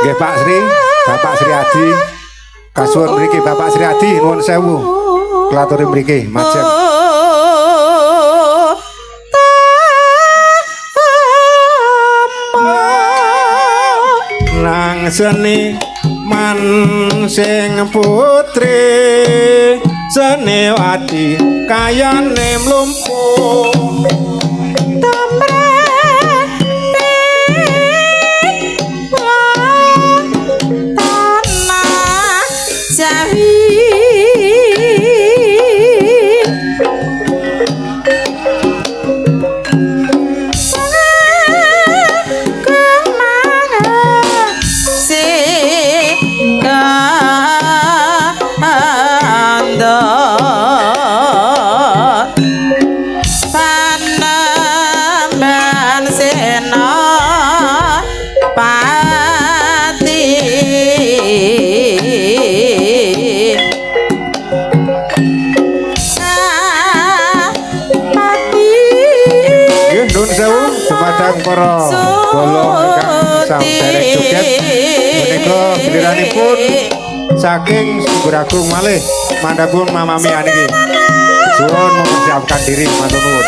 Nggih Pak Sri, Bapak Sri Adi. Kasuwun mriki Bapak Sri Adi, nuwun sewu. Klaturi mriki, majeng. Nang seni man sing putri Seniwati kayane mlumpuh. Tanah Jawi. Para bolo ingkang saderek joget menika giliranipun saking Sumberagung malih mandhapun Mamma Mia niki. Suwun mempersiapkan diri, matur nuwun.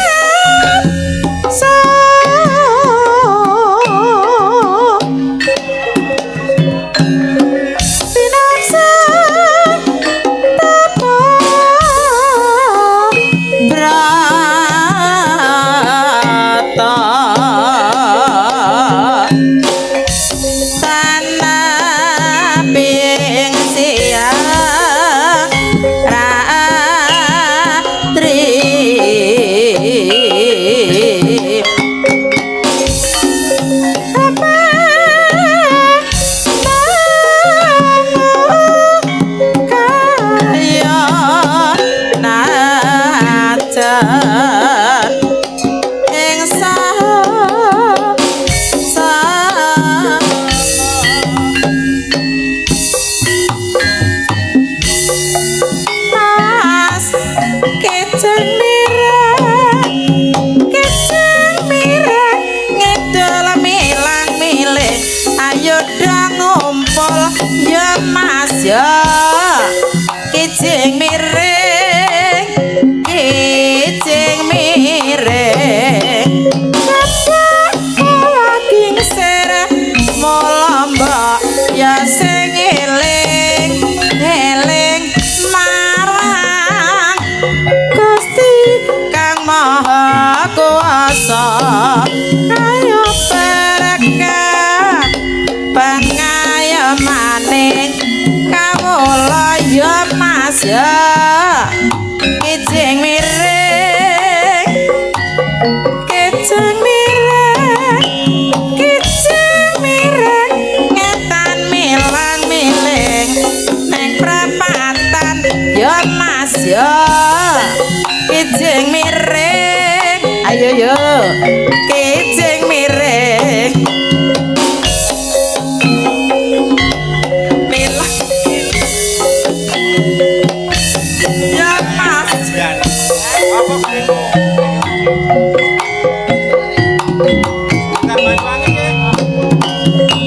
Ayo berkah pangayomane kawula ya Mas ya. Kijing miring, kijing miring, kijing miring ngetan milang miling neng prapatan ya Mas ya. Kijing miring, ayo yo kijing miring milang ya Mas.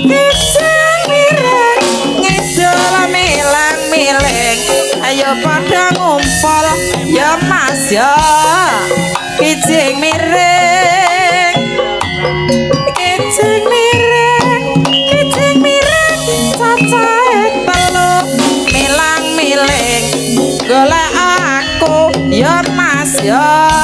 Kijing miring ngidul milang miling ayo padha ngumpul ya Mas ya. Kijing miring, kijing miring, kijing miring cacahe telu milang miling golek aku ya Mas ya.